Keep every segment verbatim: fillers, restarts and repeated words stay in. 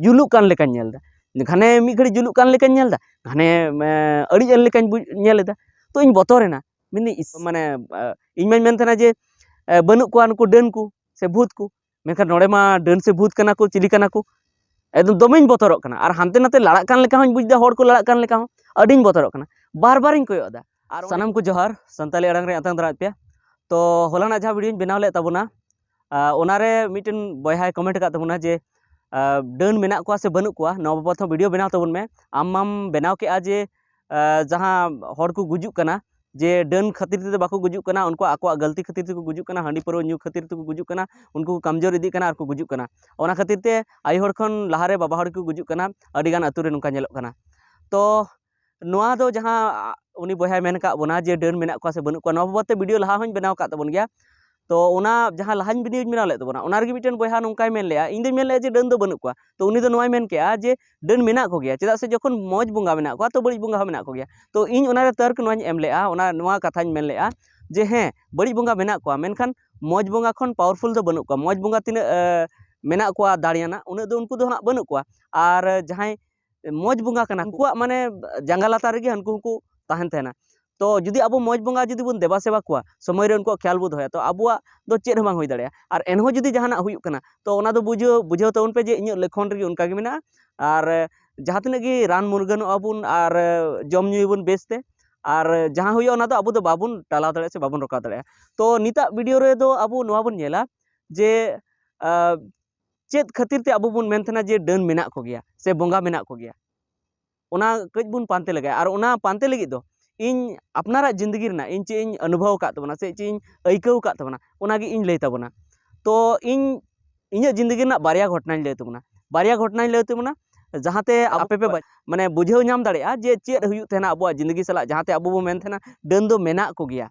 ᱡᱩᱞᱩᱜ ᱠᱟᱱ ᱞᱮᱠᱟᱧ ᱧᱮᱞ ᱮᱫᱟ, ᱜᱷᱟᱱᱮ ᱢᱤᱫ ᱜᱷᱟᱹᱲᱤᱡ ᱡᱩᱞᱩᱜ ᱠᱟᱱ ᱞᱮᱠᱟᱧ ᱧᱮᱞ ᱮᱫᱟ, ᱜᱷᱟᱱᱮ ᱟᱹᱲᱤᱡ ᱮᱱ ᱞᱮᱠᱟᱧ ᱧᱮᱞ ᱮᱫᱟ᱾ ᱛᱚ ᱤᱧ ᱵᱚᱛᱚᱨᱮᱱᱟ, ᱢᱮᱱᱫᱟᱹᱧ ᱤᱥ, ᱢᱟᱱᱮ ᱤᱧ ᱢᱟᱧ ᱢᱮᱱ ᱛᱟᱦᱮᱱᱟ ᱡᱮ ᱵᱟᱹᱱᱩᱜ ᱠᱚᱣᱟ ᱱᱩᱠᱩ ᱰᱟᱹᱱ ᱠᱚ ᱥᱮ ᱵᱷᱩᱛ ᱠᱚ, ᱢᱮᱱᱠᱷᱟᱱ ᱱᱚᱰᱮ ᱢᱟ ᱰᱟᱹᱱ ᱥᱮ ᱵᱷᱩᱛ ᱠᱟᱱᱟ ᱠᱚ, ᱪᱤᱞᱤ ᱠᱟᱱᱟ ᱠᱚ, ᱮᱠᱫᱚᱢ ᱫᱚᱢᱮᱧ ᱵᱚᱛᱚᱨᱚᱜ ᱠᱟᱱᱟ᱾ ᱟᱨ ᱦᱟᱱᱛᱮ ᱱᱟᱛᱮ ᱞᱟᱲᱟᱜ ᱠᱟᱱ ᱞᱮᱠᱟ ᱦᱚᱸᱧ ᱵᱩᱡᱽ ᱮᱫᱟ, ᱦᱚᱲ ᱠᱚ ᱞᱟᱲᱟᱜ ᱠᱟᱱ ᱞᱮᱠᱟ ᱦᱚᱸ ᱟᱹᱰᱤᱧ ᱵᱚᱛᱚᱨᱚᱜ ᱠᱟᱱᱟ᱾ ᱵᱟᱨ ᱵᱟᱨᱤᱧ ᱠᱚᱭᱚᱜ ᱮᱫᱟ᱾ ᱟᱨ ᱥᱟᱱᱟᱢ ᱠᱚ ᱡᱚᱦᱟᱨ, ᱥᱟᱱᱛᱟᱲᱤ ᱟᱲᱟᱝ ᱨᱮ ᱟᱛᱟᱝ ᱫᱟᱨᱟᱢ ᱯᱮᱭᱟ᱾ ᱛᱚ ᱦᱚᱞᱟᱱᱟᱜ ᱡᱟᱦᱟᱸ ᱵᱷᱤᱰᱤᱭᱳᱧ ᱵᱮᱱᱟᱣ ᱞᱮᱫ ᱛᱟᱵᱚᱱᱟ, ᱟᱨ ᱚᱱᱟᱨᱮ ᱢᱤᱫᱴᱮᱱ ᱵᱚᱭᱦᱟᱭ ᱠᱚᱢᱮᱱᱴ ᱟᱠᱟᱫ ᱛᱟᱵᱚᱱᱟ ᱡᱮ ᱰᱟᱹᱱ ᱢᱮᱱᱟᱜ ᱠᱚᱣᱟ ᱥᱮ ᱵᱟᱹᱱᱩᱜ ᱠᱚᱣᱟ, ᱱᱚᱣᱟ ᱵᱟᱵᱚᱫ ᱦᱚᱸ ᱵᱷᱤᱰᱤᱭᱳ ᱵᱮᱱᱟᱣ ᱛᱟᱵᱚᱱ ᱢᱮ᱾ ᱟᱢ ᱢᱟᱢ ᱵᱮᱱᱟᱣ ᱠᱮᱫᱼᱟ ᱡᱮ ᱡᱟᱦᱟᱸ ᱦᱚᱲ ᱠᱚ ᱜᱩᱡᱩᱜ ᱠᱟᱱᱟ, ᱡᱮ ᱰᱟᱹᱱ ᱠᱷᱟᱹᱛᱤᱨ ᱛᱮᱫᱚ ᱵᱟᱠᱚ ᱜᱩᱡᱩᱜ ᱠᱟᱱᱟ, ᱩᱱᱠᱩ ᱟᱠᱚᱣᱟᱜ ᱜᱟᱹᱞᱛᱤ ᱠᱷᱟᱹᱛᱤᱨ ᱛᱮᱠᱚ ᱜᱩᱡᱩᱜ ᱠᱟᱱᱟ, ᱦᱟᱺᱰᱤ ᱯᱟᱹᱨᱣᱟᱹ ᱧᱩ ᱠᱷᱟᱹᱛᱤᱨ ᱛᱮᱠᱚ ᱜᱩᱡᱩᱜ ᱠᱟᱱᱟ, ᱩᱱᱠᱩ ᱠᱚ ᱠᱟᱢᱡᱳᱨ ᱤᱫᱤᱜ ᱠᱟᱱᱟ ᱟᱨ ᱠᱚ ᱜᱩᱡᱩᱜ ᱠᱟᱱᱟ᱾ ᱚᱱᱟ ᱠᱷᱟᱹᱛᱤᱨ ᱛᱮ ᱟᱭᱳ ᱦᱚᱲ ᱠᱷᱚᱱ ᱞᱟᱦᱟᱨᱮ ᱵᱟᱵᱟ ᱦᱚᱲ ᱜᱮᱠᱚ ᱜᱩᱡᱩᱜ ᱠᱟᱱᱟ, ᱟᱹᱰᱤᱜᱟᱱ ᱟᱹᱛᱩ ᱨᱮ ᱱᱚᱝᱠᱟ ᱧᱮᱞᱚᱜ ᱠᱟᱱᱟ᱾ ᱛᱚ ᱱᱚᱣᱟ ᱫᱚ ᱡᱟᱦᱟᱸ ᱩᱱᱤ ᱵᱚᱭᱦᱟᱭ ᱢᱮᱱ ᱟᱠᱟᱫ ᱵᱚᱱᱟ ᱡᱮ ᱰᱟᱹᱱ ᱢᱮᱱᱟᱜ ᱠᱚᱣᱟ ᱥᱮ ᱵᱟᱹᱱᱩᱜ ᱠᱚᱣᱟ, ᱱᱚᱣᱟ ᱵᱟᱵᱚᱫ ᱛᱮ ᱵᱷᱤᱰᱤᱭᱳ ᱞᱟᱦᱟ ᱦᱚᱸᱧ ᱵᱮᱱᱟᱣ ᱟᱠᱟᱫ ᱛᱟᱵᱚᱱ ᱜᱮᱭᱟ᱾ ᱛᱚ ᱚᱱᱟ ᱡᱟᱦᱟᱸ ᱞᱟᱦᱟᱧ ᱵᱷᱤᱰᱤᱭᱳᱧ ᱵᱮᱱᱟᱣ ᱞᱮᱫ ᱛᱟᱵᱚᱱᱟ, ᱚᱱᱟ ᱨᱮᱜᱮ ᱢᱤᱫᱴᱮᱱ ᱵᱚᱭᱦᱟ ᱱᱚᱝᱠᱟᱭ ᱢᱮᱱ ᱞᱮᱜᱼᱟ, ᱤᱧ ᱫᱚᱧ ᱢᱮᱱ ᱞᱮᱜᱼᱟ ᱡᱮ ᱰᱟᱹᱱ ᱫᱚ ᱵᱟᱹᱱᱩᱜ ᱠᱚᱣᱟ᱾ ᱛᱚ ᱩᱱᱤ ᱫᱚ ᱱᱚᱣᱟᱭ ᱢᱮᱱ ᱠᱮᱜᱼᱟ ᱡᱮ ᱰᱟᱹᱱ ᱢᱮᱱᱟᱜ ᱠᱚᱜᱮᱭᱟ, ᱪᱮᱫᱟᱜ ᱥᱮ ᱡᱚᱠᱷᱚᱱ ᱢᱚᱡᱽ ᱵᱚᱸᱜᱟ ᱢᱮᱱᱟᱜ ᱠᱚᱣᱟ, ᱛᱚ ᱵᱟᱹᱲᱤᱡ ᱵᱚᱸᱜᱟ ᱦᱚᱸ ᱢᱮᱱᱟᱜ ᱠᱚᱜᱮᱭᱟ᱾ ᱛᱚ ᱤᱧ ᱚᱱᱟᱨᱮ ᱛᱟᱨᱠ ᱱᱚᱣᱟᱧ ᱮᱢ ᱞᱮᱜᱼᱟ, ᱚᱱᱟ, ᱱᱚᱣᱟ ᱠᱟᱛᱷᱟᱧ ᱢᱮᱱ ᱞᱮᱜᱼᱟ ᱡᱮ ᱦᱮᱸ, ᱵᱟᱹᱲᱤᱡ ᱵᱚᱸᱜᱟ ᱢᱮᱱᱟᱜ ᱠᱚᱣᱟ, ᱢᱮᱱᱠᱷᱟᱱ ᱢᱚᱡᱽ ᱵᱚᱸᱜᱟ ᱠᱷᱚᱱ ᱯᱟᱣᱟᱨᱯᱷᱩᱞ ᱫᱚ ᱵᱟᱹᱱᱩᱜ ᱠᱚᱣᱟ᱾ ᱢᱚᱡᱽ ᱵᱚᱸᱜᱟ ᱛᱤᱱᱟᱹᱜ ᱮ, ᱢᱮᱱᱟᱜ ᱠᱚᱣᱟ ᱫᱟᱲᱮᱭᱟᱱᱟᱜ, ᱩᱱᱟᱹᱜ ᱫᱚ ᱩᱱᱠᱩ ᱫᱚ ᱦᱟᱸᱜ ᱵᱟᱹᱱᱩᱜ ᱠᱚᱣᱟ᱾ ᱟᱨ ᱡᱟᱦᱟᱸᱭ ᱢᱚᱡᱽ ᱵᱚᱸᱜᱟ ᱠᱟᱱᱟ, ᱩᱱᱠᱩᱣᱟᱜ ᱢᱟᱱᱮ ᱡᱟᱸᱜᱟ ᱞᱟᱛᱟᱨ ᱨᱮᱜᱮ ᱦᱟᱹᱱᱠᱩ ᱦᱚᱸᱠᱚ ᱛᱟᱦᱮᱱ ᱛᱟᱦᱮᱱᱟ᱾ ᱛᱚ ᱡᱩᱫᱤ ᱟᱵᱚ ᱢᱚᱡᱽ ᱵᱚᱸᱜᱟ ᱡᱩᱫᱤ ᱵᱚᱱ ᱫᱮᱵᱟ ᱥᱮᱵᱟ ᱠᱚᱣᱟ, ᱥᱚᱢᱚᱭ ᱨᱮ ᱩᱱᱠᱩᱣᱟᱜ ᱠᱷᱮᱭᱟᱞ ᱵᱚ ᱫᱚᱦᱚᱭᱟ, ᱛᱚ ᱟᱵᱚᱣᱟᱜ ᱫᱚ ᱪᱮᱫ ᱦᱚᱸ ᱵᱟᱝ ᱦᱩᱭ ᱫᱟᱲᱮᱭᱟᱜᱼᱟ᱾ ᱟᱨ ᱮᱱᱦᱚᱸ ᱡᱩᱫᱤ ᱡᱟᱦᱟᱱᱟᱜ ᱦᱩᱭᱩᱜ ᱠᱟᱱᱟ, ᱛᱚ ᱚᱱᱟ ᱫᱚ ᱵᱩᱡᱷᱟᱹᱣ, ᱵᱩᱡᱷᱟᱹᱣ ᱛᱟᱵᱚᱱ ᱯᱮ ᱡᱮ ᱤᱧᱟᱹᱜ ᱞᱮᱠᱷᱚᱱ ᱨᱮᱜᱮ ᱚᱱᱠᱟ ᱜᱮ ᱢᱮᱱᱟᱜᱼᱟ᱾ ᱟᱨ ᱡᱟᱦᱟᱸ ᱛᱤᱱᱟᱹᱜ ᱜᱮ ᱨᱟᱱ ᱢᱩᱨᱜᱟᱹᱱᱚᱜᱼᱟ ᱵᱚᱱ ᱟᱨ ᱡᱚᱢ ᱧᱩᱭᱟᱵᱚᱱ ᱵᱮᱥᱛᱮ, ᱟᱨ ᱡᱟᱦᱟᱸ ᱦᱩᱭᱩᱜᱼᱟ ᱚᱱᱟ ᱫᱚ ᱟᱵᱚ ᱫᱚ ᱵᱟᱵᱚᱱ ᱴᱟᱞᱟᱣ ᱫᱟᱲᱮᱭᱟᱜᱼᱟ ᱥᱮ ᱵᱟᱵᱚᱱ ᱨᱚᱠᱟᱣ ᱫᱟᱲᱮᱭᱟᱜᱼᱟ᱾ ᱛᱚ ᱱᱤᱛᱟᱜ ᱵᱷᱤᱰᱤᱭᱳ ᱨᱮᱫᱚ ᱟᱵᱚ ᱱᱚᱣᱟ ᱵᱚᱱ ᱧᱮᱞᱟ ᱡᱮ ᱟᱸ, ᱪᱮᱫ ᱠᱷᱟᱹᱛᱤᱨ ᱛᱮ ᱟᱵᱚ ᱵᱚᱱ ᱢᱮᱱ ᱛᱟᱦᱮᱱᱟ ᱡᱮ ᱰᱟᱹᱱ ᱢᱮᱱᱟᱜ ᱠᱚᱜᱮᱭᱟ ᱥᱮ ᱵᱚᱸᱜᱟ ᱢᱮᱱᱟᱜ ᱠᱚᱜᱮᱭᱟ, ᱚᱱᱟ ᱠᱟᱹᱡ ᱵᱚᱱ ᱯᱟᱱᱛᱮ ᱞᱮᱜᱟᱭᱟ᱾ ᱟᱨ ᱚᱱᱟ ᱯᱟᱱᱛᱮ ᱞᱟᱹᱜᱤᱫ ᱫᱚ ᱤᱧ ᱟᱯᱱᱟᱨᱟᱜ ᱡᱤᱱᱫᱮᱜᱤ ᱨᱮᱱᱟᱜ ᱤᱧ ᱪᱮᱫ ᱤᱧ ᱚᱱᱩᱵᱷᱚᱵ ᱟᱠᱟᱫ ᱛᱟᱵᱚᱱᱟ ᱥᱮ ᱪᱮᱫ ᱤᱧ ᱟᱹᱭᱠᱟᱹᱣ ᱟᱠᱟᱫ ᱛᱟᱵᱚᱱᱟ, ᱚᱱᱟᱜᱮ ᱤᱧ ᱞᱟᱹᱭ ᱛᱟᱵᱚᱱᱟ᱾ ᱛᱚ ᱤᱧ ᱤᱧᱟᱹᱜ ᱡᱤᱱᱫᱮᱜᱤ ᱨᱮᱱᱟᱜ ᱵᱟᱨᱭᱟ ᱜᱷᱚᱴᱚᱱᱟᱧ ᱞᱟᱹᱭ ᱛᱟᱵᱚᱱᱟ, ᱵᱟᱨᱭᱟ ᱜᱷᱚᱴᱚᱱᱟᱧ ᱞᱟᱹᱭ ᱛᱟᱵᱚᱱᱟ, ᱡᱟᱦᱟᱸᱛᱮ ᱟᱯᱮ ᱯᱮ ᱵᱟ-, ᱢᱟᱱᱮ ᱵᱩᱡᱷᱟᱹᱣ ᱧᱟᱢ ᱫᱟᱲᱮᱭᱟᱜᱼᱟ ᱡᱮ ᱪᱮᱫ ᱦᱩᱭᱩᱜ ᱛᱟᱦᱮᱱᱟ ᱟᱵᱚᱣᱟᱜ ᱡᱤᱱᱫᱮᱜᱤ ᱥᱟᱞᱟᱜ, ᱡᱟᱦᱟᱸᱛᱮ ᱟᱵᱚ ᱵᱚ ᱢᱮᱱ ᱛᱟᱦᱮᱱᱟ ᱰᱟᱹᱱ ᱫᱚ ᱢᱮᱱᱟᱜ ᱠᱚᱜᱮᱭᱟ᱾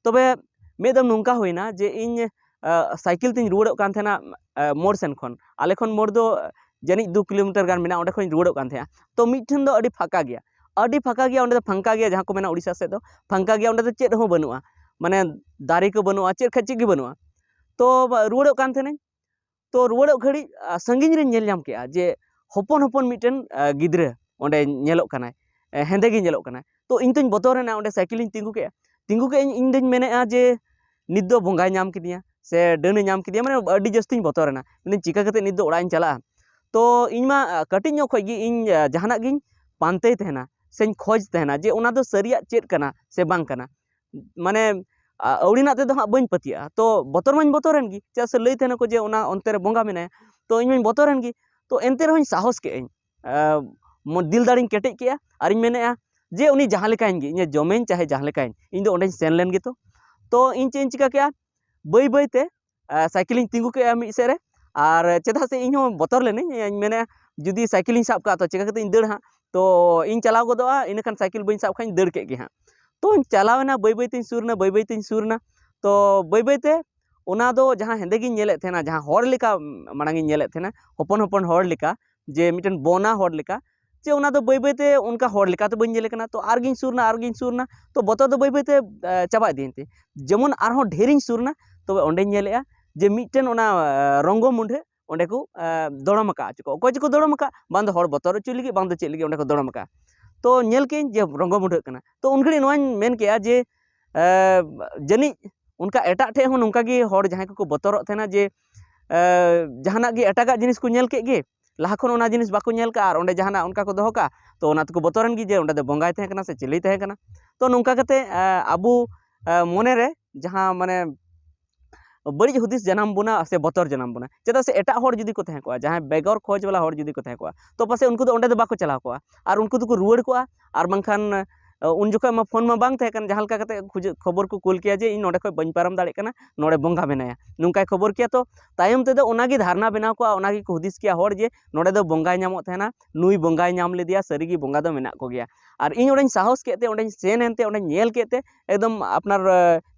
ᱛᱚᱵᱮ ᱢᱤᱫ ᱫᱚᱢ ᱱᱚᱝᱠᱟ ᱦᱩᱭᱱᱟ ᱡᱮ ᱤᱧ ᱟᱸ, ᱥᱟᱭᱠᱮᱞ ᱛᱤᱧ ᱨᱩᱣᱟᱹᱲᱚᱜ ᱠᱟᱱ ᱛᱟᱦᱮᱱᱟ, ᱟᱸ, ᱢᱳᱲ ᱥᱮᱱ ᱠᱷᱚᱱ᱾ ᱟᱞᱮ ᱠᱷᱚᱱ ᱢᱳᱲ ᱫᱚ ᱡᱟᱹᱱᱤᱡ ᱫᱩ ᱠᱤᱞᱳᱢᱤᱴᱟᱨ ᱜᱟᱱ ᱢᱮᱱᱟᱜᱼᱟ, ᱚᱸᱰᱮ ᱠᱷᱚᱱᱤᱧ ᱨᱩᱣᱟᱹᱲᱚᱜ ᱠᱟᱱ ᱛᱟᱦᱮᱸᱜᱼᱟ᱾ ᱛᱚ ᱢᱤᱫ ᱴᱷᱮᱱ ᱫᱚ ᱟᱹᱰᱤ ᱯᱷᱟᱸᱠᱟ ᱜᱮᱭᱟ, ᱟᱹᱰᱤ ᱯᱷᱟᱸᱠᱟ ᱜᱮᱭᱟ, ᱚᱸᱰᱮ ᱫᱚ ᱯᱷᱟᱸᱠᱟ ᱜᱮᱭᱟ, ᱡᱟᱦᱟᱸ ᱠᱚ ᱢᱮᱱᱟ ᱩᱲᱤᱥᱥᱟ ᱥᱮᱫ ᱫᱚ ᱯᱷᱟᱸᱠᱟ ᱜᱮᱭᱟ, ᱚᱸᱰᱮ ᱫᱚ ᱪᱮᱫ ᱦᱚᱸ ᱵᱟᱹᱱᱩᱜᱼᱟ, ᱢᱟᱱᱮ ᱫᱟᱨᱮ ᱠᱚ ᱵᱟᱹᱱᱩᱜᱼᱟ, ᱪᱮᱫ ᱠᱷᱟᱡ ᱪᱮᱫ ᱜᱮ ᱵᱟᱹᱱᱩᱜᱼᱟ᱾ ᱛᱚ ᱵᱟ-, ᱨᱩᱣᱟᱹᱲᱚᱜ ᱠᱟᱱ ᱛᱟᱦᱮᱱᱟᱹᱧ, ᱛᱚ ᱨᱩᱣᱟᱹᱲᱚᱜ ᱜᱷᱟᱹᱲᱤᱡ ᱥᱟᱺᱜᱤᱧ ᱨᱤᱧ ᱧᱮᱞ ᱧᱟᱢ ᱠᱮᱜᱼᱟ ᱡᱮ ᱦᱚᱯᱚᱱ ᱦᱚᱯᱚᱱ ᱢᱤᱫᱴᱮᱱ ᱜᱤᱫᱽᱨᱟᱹ ᱚᱸᱰᱮ ᱧᱮᱞᱚᱜ ᱠᱟᱱᱟᱭ, ᱦᱮᱸᱫᱮ ᱜᱮ ᱧᱮᱞᱚᱜ ᱠᱟᱱᱟᱭ᱾ ᱛᱚ ᱤᱧ ᱛᱚᱧ ᱵᱚᱛᱚᱨᱮᱱᱟ, ᱚᱸᱰᱮ ᱥᱟᱭᱠᱮᱞᱤᱧ ᱛᱤᱸᱜᱩ ᱠᱮᱜᱼᱟ᱾ ᱛᱤᱸᱜᱩ ᱠᱮᱜᱼᱟᱹᱧ, ᱤᱧ ᱫᱚᱧ ᱢᱮᱱᱮᱫᱼᱟ ᱡᱮ ᱱᱤᱛ ᱫᱚ ᱵᱚᱸᱜᱟᱭ ᱧᱟᱢ ᱠᱮᱫᱤᱧᱟ ᱥᱮ ᱰᱟᱹᱱᱮ ᱧᱟᱢ ᱠᱮᱫᱮᱭᱟ, ᱢᱟᱱᱮ ᱟᱹᱰᱤ ᱡᱟᱹᱥᱛᱤᱧ ᱵᱚᱛᱚᱨᱮᱱᱟ᱾ ᱢᱮᱱᱫᱟᱹᱧ ᱪᱤᱠᱟ ᱠᱟᱛᱮ ᱱᱤᱛ ᱫᱚ ᱚᱲᱟᱜ ᱤᱧ ᱪᱟᱞᱟᱜᱼᱟ? ᱛᱚ ᱤᱧ ᱢᱟ ᱠᱟᱹᱴᱤᱡ ᱧᱚᱜ ᱠᱷᱚᱱ ᱜᱮ ᱤᱧ ᱡᱟᱦᱟᱱᱟᱜ ᱜᱤᱧ ᱯᱟᱱᱛᱮᱭ ᱛᱟᱦᱮᱱᱟ ᱥᱮᱧ ᱠᱷᱚᱡᱽ ᱛᱟᱦᱮᱱᱟ ᱡᱮ ᱚᱱᱟ ᱫᱚ ᱥᱟᱹᱨᱤᱭᱟᱜ ᱪᱮᱫ ᱠᱟᱱᱟ ᱥᱮ ᱵᱟᱝ ᱠᱟᱱᱟ᱾ ᱢᱟᱱᱮ ᱟᱹᱣᱲᱤᱱᱟᱜ ᱛᱮᱫᱚ ᱦᱟᱸᱜ ᱵᱟᱹᱧ ᱯᱟᱹᱛᱭᱟᱹᱜᱼᱟ᱾ ᱛᱚ ᱵᱚᱛᱚᱨ ᱢᱟᱧ ᱵᱚᱛᱚᱨᱮᱱ ᱜᱮ, ᱪᱮᱫᱟᱜ ᱥᱮ ᱞᱟᱹᱭ ᱛᱟᱦᱮᱱᱟᱠᱚ ᱡᱮ ᱚᱱᱟ ᱚᱱᱛᱮ ᱨᱮ ᱵᱚᱸᱜᱟ ᱢᱮᱱᱟᱭᱟ᱾ ᱛᱚ ᱤᱧ ᱢᱟᱧ ᱵᱚᱛᱚᱨᱮᱱ ᱜᱮ᱾ ᱛᱚ ᱮᱱᱛᱮ ᱨᱮᱦᱚᱸᱧ ᱥᱟᱦᱚᱥ ᱠᱮᱜᱼᱟᱹᱧ, ᱫᱤᱞ ᱫᱟᱲᱮᱧ ᱠᱮᱴᱮᱡ ᱠᱮᱜᱼᱟ᱾ ᱟᱨᱤᱧ ᱢᱮᱱᱮᱫᱼᱟ ᱡᱮ ᱩᱱᱤ ᱡᱟᱦᱟᱸ ᱞᱮᱠᱟᱭᱮᱱ ᱜᱮ, ᱤᱧᱮ ᱡᱚᱢᱮᱧ ᱪᱟᱦᱮ ᱡᱟᱦᱟᱸ ᱞᱮᱠᱟᱭᱮᱱ, ᱤᱧ ᱫᱚ ᱚᱸᱰᱮᱧ ᱥᱮᱱ ᱞᱮᱱ ᱜᱮᱛᱚ᱾ ᱛᱚ ᱤᱧ ᱪᱮᱫ ᱤᱧ ᱪᱤᱠᱟ ᱠᱮᱜᱼᱟ, ᱵᱟᱹᱭ ᱵᱟᱹᱭ ᱛᱮ ᱥᱟᱭᱠᱮᱞᱤᱧ ᱛᱤᱸᱜᱩ ᱠᱮᱜᱼᱟ ᱢᱤᱫ ᱥᱮᱫ ᱨᱮ᱾ ᱟᱨ ᱪᱮᱫᱟᱜ ᱥᱮ ᱤᱧ ᱦᱚᱸ ᱵᱚᱛᱚᱨ ᱞᱮᱱᱟᱹᱧ, ᱤᱧ ᱢᱮᱱᱮᱫᱼᱟ ᱡᱩᱫᱤ ᱥᱟᱭᱠᱮᱞᱤᱧ ᱥᱟᱵ ᱠᱟᱜᱼᱟ ᱛᱚ ᱪᱤᱠᱟ ᱠᱟᱛᱮ ᱤᱧ ᱫᱟᱹᱲ ᱦᱟᱸᱜ᱾ ᱛᱚ ᱤᱧ ᱪᱟᱞᱟᱣ ᱜᱚᱫᱚᱜᱼᱟ, ᱤᱱᱟᱹᱠᱷᱟᱱ ᱥᱟᱭᱠᱮᱞ ᱵᱟᱹᱧ ᱥᱟᱵ ᱠᱷᱟᱱ ᱤᱧ ᱫᱟᱹᱲ ᱠᱮᱫ ᱜᱮ ᱦᱟᱸᱜ᱾ ᱛᱚᱧ ᱪᱟᱞᱟᱣᱮᱱᱟ, ᱵᱟᱹᱭ ᱵᱟᱹᱭ ᱛᱮᱧ ᱥᱩᱨ ᱮᱱᱟ, ᱵᱟᱹᱭ ᱵᱟᱹᱭ ᱛᱮᱧ ᱥᱩᱨ ᱮᱱᱟ᱾ ᱛᱚ ᱵᱟᱹᱭ ᱵᱟᱹᱭ ᱛᱮ ᱚᱱᱟ ᱫᱚ ᱡᱟᱦᱟᱸ ᱦᱮᱸᱫᱮ ᱜᱤᱧ ᱧᱮᱞᱮᱫ ᱛᱟᱦᱮᱱᱟ, ᱡᱟᱦᱟᱸ ᱦᱚᱲ ᱞᱮᱠᱟ ᱢᱟᱲᱟᱝ ᱤᱧ ᱧᱮᱞᱮᱫ ᱛᱟᱦᱮᱱᱟ, ᱦᱚᱯᱚᱱ ᱦᱚᱯᱚᱱ ᱦᱚᱲ ᱞᱮᱠᱟ, ᱡᱮ ᱢᱤᱫᱴᱮᱱ ᱵᱚᱱᱟ ᱦᱚᱲ ᱞᱮᱠᱟ, ᱡᱮ ᱚᱱᱟ ᱫᱚ ᱵᱟᱹᱭ ᱵᱟᱹᱭ ᱛᱮ ᱚᱱᱠᱟ ᱦᱚᱲ ᱞᱮᱠᱟ ᱫᱚ ᱵᱟᱹᱧ ᱧᱮᱞᱮ ᱠᱟᱱᱟ᱾ ᱛᱚ ᱟᱨ ᱜᱤᱧ ᱥᱩᱨ ᱮᱱᱟ, ᱟᱨ ᱜᱤᱧ ᱥᱩᱨ ᱮᱱᱟ᱾ ᱛᱚ ᱵᱚᱛᱚᱨ ᱫᱚ ᱵᱟᱹᱭ ᱵᱟᱹᱭ ᱛᱮ ᱪᱟᱵᱟ ᱤᱫᱤᱭᱮᱱ ᱛᱤᱧ᱾ ᱡᱮᱢᱚᱱ ᱟᱨᱦᱚᱸ ᱰᱷᱮᱨᱤᱧ ᱥᱩᱨ ᱮᱱᱟ, ᱛᱚᱵᱮ ᱚᱸᱰᱮᱧ ᱧᱮᱞᱮᱜᱼᱟ ᱡᱮ ᱢᱤᱫᱴᱮᱱ ᱚᱱᱟ ᱨᱚᱝᱜᱚ ᱢᱩᱸᱰᱷᱟᱹ ᱚᱸᱰᱮ ᱠᱚ ᱫᱚᱲᱚᱢ ᱟᱠᱟᱫ ᱪᱚ ᱠᱚ᱾ ᱚᱠᱚᱭ ᱪᱚᱠᱚ ᱫᱚᱲᱚᱢ ᱟᱠᱟᱫ, ᱵᱟᱝ ᱫᱚ ᱦᱚᱲ ᱵᱚᱛᱚᱨ ᱦᱚᱪᱚᱭ ᱞᱟᱹᱜᱤᱫ, ᱵᱟᱝ ᱫᱚ ᱪᱮᱫ ᱞᱟᱹᱜᱤᱫ ᱚᱸᱰᱮ ᱠᱚ ᱫᱚᱲᱚᱢ ᱟᱠᱟᱫ᱾ ᱛᱚ ᱧᱮᱞ ᱠᱮᱜᱼᱟᱹᱧ ᱡᱮ ᱨᱚᱝᱜᱚ ᱢᱩᱸᱰᱷᱟᱹᱜ ᱠᱟᱱᱟ᱾ ᱛᱚ ᱩᱱ ᱜᱷᱟᱹᱲᱤᱡ ᱱᱚᱣᱟᱧ ᱢᱮᱱ ᱠᱮᱜᱼᱟ ᱡᱮ ᱡᱟᱹᱱᱤᱡ ᱚᱱᱠᱟ ᱮᱴᱟᱜ ᱴᱷᱮᱡ ᱦᱚᱸ ᱱᱚᱝᱠᱟ ᱜᱮ ᱦᱚᱲ ᱡᱟᱦᱟᱸᱭ ᱠᱚᱠᱚ ᱵᱚᱛᱚᱨᱚᱜ ᱛᱟᱦᱮᱱᱟ ᱡᱮ ᱡᱟᱦᱟᱱᱟᱜ ᱜᱮ ᱮᱴᱟᱜᱟᱜ ᱡᱤᱱᱤᱥ ᱠᱚ ᱧᱮᱞ ᱠᱮᱫ ᱜᱮ, ᱞᱟᱦᱟ ᱠᱷᱚᱱ ᱚᱱᱟ ᱡᱤᱱᱤᱥ ᱵᱟᱠᱚ ᱧᱮᱞ ᱠᱟᱜᱼᱟ ᱟᱨ ᱚᱸᱰᱮ ᱡᱟᱦᱟᱱᱟᱜ ᱚᱱᱠᱟ ᱠᱚ ᱫᱚᱦᱚ ᱠᱟᱜᱼᱟ᱾ ᱛᱚ ᱚᱱᱟ ᱛᱮᱠᱚ ᱵᱚᱛᱚᱨᱮᱱ ᱜᱮ ᱡᱮ ᱚᱸᱰᱮ ᱫᱚ ᱵᱚᱸᱜᱟᱭ ᱛᱟᱦᱮᱸ ᱠᱟᱱᱟ ᱥᱮ ᱪᱤᱞᱤᱭ ᱛᱟᱦᱮᱸ ᱠᱟᱱᱟ᱾ ᱛᱚ ᱱᱚᱝᱠᱟ ᱠᱟᱛᱮ ᱟᱵᱚ ᱢᱚᱱᱮᱨᱮ ᱡᱟᱦᱟᱸ ᱢᱟᱱᱮ ᱵᱟᱹᱲᱤᱡ ᱦᱩᱫᱤᱥ ᱡᱟᱱᱟᱢ ᱵᱚᱱᱟ ᱥᱮ ᱵᱚᱛᱚᱨ ᱡᱟᱱᱟᱢ ᱵᱚᱱᱟ᱾ ᱪᱮᱫᱟᱜ ᱥᱮ ᱮᱴᱟᱜ ᱦᱚᱲ ᱡᱩᱫᱤ ᱠᱚ ᱛᱟᱦᱮᱸ ᱠᱚᱜᱼᱟ, ᱡᱟᱦᱟᱸᱭ ᱵᱮᱜᱚᱨ ᱠᱷᱚᱡᱽ ᱵᱟᱞᱟ ᱦᱚᱲ ᱡᱩᱫᱤ ᱠᱚ ᱛᱟᱦᱮᱸ ᱠᱚᱜᱼᱟ, ᱛᱚ ᱯᱟᱥᱮᱡ ᱩᱱᱠᱩ ᱫᱚ ᱚᱸᱰᱮ ᱫᱚ ᱵᱟᱠᱚ ᱪᱟᱞᱟᱣ ᱠᱚᱜᱼᱟ ᱟᱨ ᱩᱱᱠᱩ ᱫᱚᱠᱚ ᱨᱩᱣᱟᱹᱲ ᱠᱚᱜᱼᱟ᱾ ᱟᱨ ᱵᱟᱝᱠᱷᱟᱱ ᱩᱱ ᱡᱚᱠᱷᱚᱡ ᱢᱟ ᱯᱷᱳᱱ ᱢᱟ ᱵᱟᱝ ᱛᱟᱦᱮᱸ ᱠᱟᱱᱟ, ᱡᱟᱦᱟᱸ ᱞᱮᱠᱟ ᱠᱟᱛᱮ ᱠᱷᱚᱵᱚᱨ ᱠᱚ ᱠᱩᱞ ᱠᱮᱭᱟ ᱡᱮ ᱤᱧ ᱱᱚᱸᱰᱮ ᱠᱷᱚᱡ ᱵᱟᱹᱧ ᱯᱟᱨᱚᱢ ᱫᱟᱲᱮᱭᱟᱜ ᱠᱟᱱᱟ, ᱱᱚᱸᱰᱮ ᱵᱚᱸᱜᱟ ᱢᱮᱱᱟᱭᱟ, ᱱᱚᱝᱠᱟᱭ ᱠᱷᱚᱵᱚᱨ ᱠᱮᱭᱟ᱾ ᱛᱚ ᱛᱟᱭᱚᱢ ᱛᱮᱫᱚ ᱚᱱᱟᱜᱮ ᱫᱷᱟᱨᱱᱟ ᱵᱮᱱᱟᱣ ᱠᱚᱜᱼᱟ, ᱚᱱᱟᱜᱮ ᱠᱚ ᱦᱩᱫᱤᱥ ᱠᱮᱭᱟ ᱦᱚᱲ ᱡᱮ ᱱᱚᱸᱰᱮ ᱫᱚ ᱵᱚᱸᱜᱟᱭ ᱧᱟᱢᱚᱜ ᱛᱟᱦᱮᱱᱟ, ᱱᱩᱭ ᱵᱚᱸᱜᱟᱭ ᱧᱟᱢ ᱞᱮᱫᱮᱭᱟ, ᱥᱟᱹᱨᱤᱜᱮ ᱵᱚᱸᱜᱟ ᱫᱚ ᱢᱮᱱᱟᱜ ᱠᱚᱜᱮᱭᱟ᱾ ᱟᱨ ᱤᱧ ᱚᱸᱰᱮᱧ ᱥᱟᱦᱚᱥ ᱠᱮᱫ ᱛᱮ, ᱚᱸᱰᱮᱧ ᱥᱮᱱ ᱮᱱᱛᱮ, ᱚᱸᱰᱮᱧ ᱧᱮᱞ ᱠᱮᱫ ᱛᱮ ᱮᱠᱫᱚᱢ ᱟᱯᱱᱟᱨ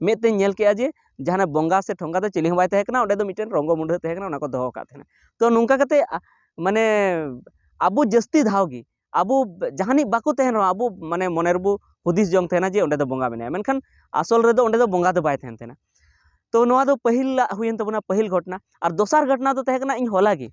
ᱢᱮᱫ ᱛᱮᱧ ᱧᱮᱞ ᱠᱮᱜᱼᱟ ᱡᱮ ᱡᱟᱦᱟᱱᱟᱜ ᱵᱚᱸᱜᱟ ᱥᱮ ᱴᱷᱚᱸᱜᱟ ᱫᱚ ᱪᱤᱞᱤ ᱦᱚᱸ ᱵᱟᱭ ᱛᱟᱦᱮᱸ ᱠᱟᱱᱟ, ᱚᱸᱰᱮ ᱫᱚ ᱢᱤᱫᱴᱮᱱ ᱨᱚᱝᱜᱚ ᱢᱩᱸᱰᱷᱟᱹ ᱛᱟᱦᱮᱸ ᱠᱟᱱᱟ, ᱚᱱᱟ ᱠᱚ ᱫᱚᱦᱚ ᱟᱠᱟᱫ ᱛᱟᱦᱮᱱᱟ᱾ ᱛᱚ ᱱᱚᱝᱠᱟ ᱠᱟᱛᱮ ᱢᱟᱱᱮ ᱟᱵᱚ ᱡᱟᱹᱥᱛᱤ ᱫᱷᱟᱣ ᱜᱮ ᱟᱵᱚ ᱡᱟᱦᱟᱱᱤᱡ ᱵᱟᱠᱚ ᱛᱟᱦᱮᱱ ᱨᱮᱦᱚᱸ ᱟᱵᱚ ᱢᱟᱱᱮ ᱢᱚᱱᱮ ᱨᱮᱵᱚ ᱦᱩᱫᱤᱥ ᱡᱚᱝ ᱛᱟᱦᱮᱱᱟ ᱡᱮ ᱚᱸᱰᱮ ᱫᱚ ᱵᱚᱸᱜᱟ ᱢᱮᱱᱟᱭᱟ, ᱢᱮᱱᱠᱷᱟᱱ ᱟᱥᱚᱞ ᱨᱮᱫᱚ ᱚᱸᱰᱮ ᱫᱚ ᱵᱚᱸᱜᱟ ᱫᱚ ᱵᱟᱭ ᱛᱟᱦᱮᱱ ᱛᱟᱦᱮᱱᱟ᱾ ᱛᱚ ᱱᱚᱣᱟ ᱫᱚ ᱯᱟᱹᱦᱤᱞᱟᱜ ᱦᱩᱭᱮᱱ ᱛᱟᱵᱚᱱᱟ, ᱯᱟᱹᱦᱤᱞ ᱜᱷᱚᱴᱚᱱᱟ᱾ ᱟᱨ ᱫᱚᱥᱟᱨ ᱜᱷᱚᱴᱚᱱᱟ ᱫᱚ ᱛᱟᱦᱮᱸ ᱠᱟᱱᱟ, ᱤᱧ ᱦᱚᱞᱟ ᱜᱮ,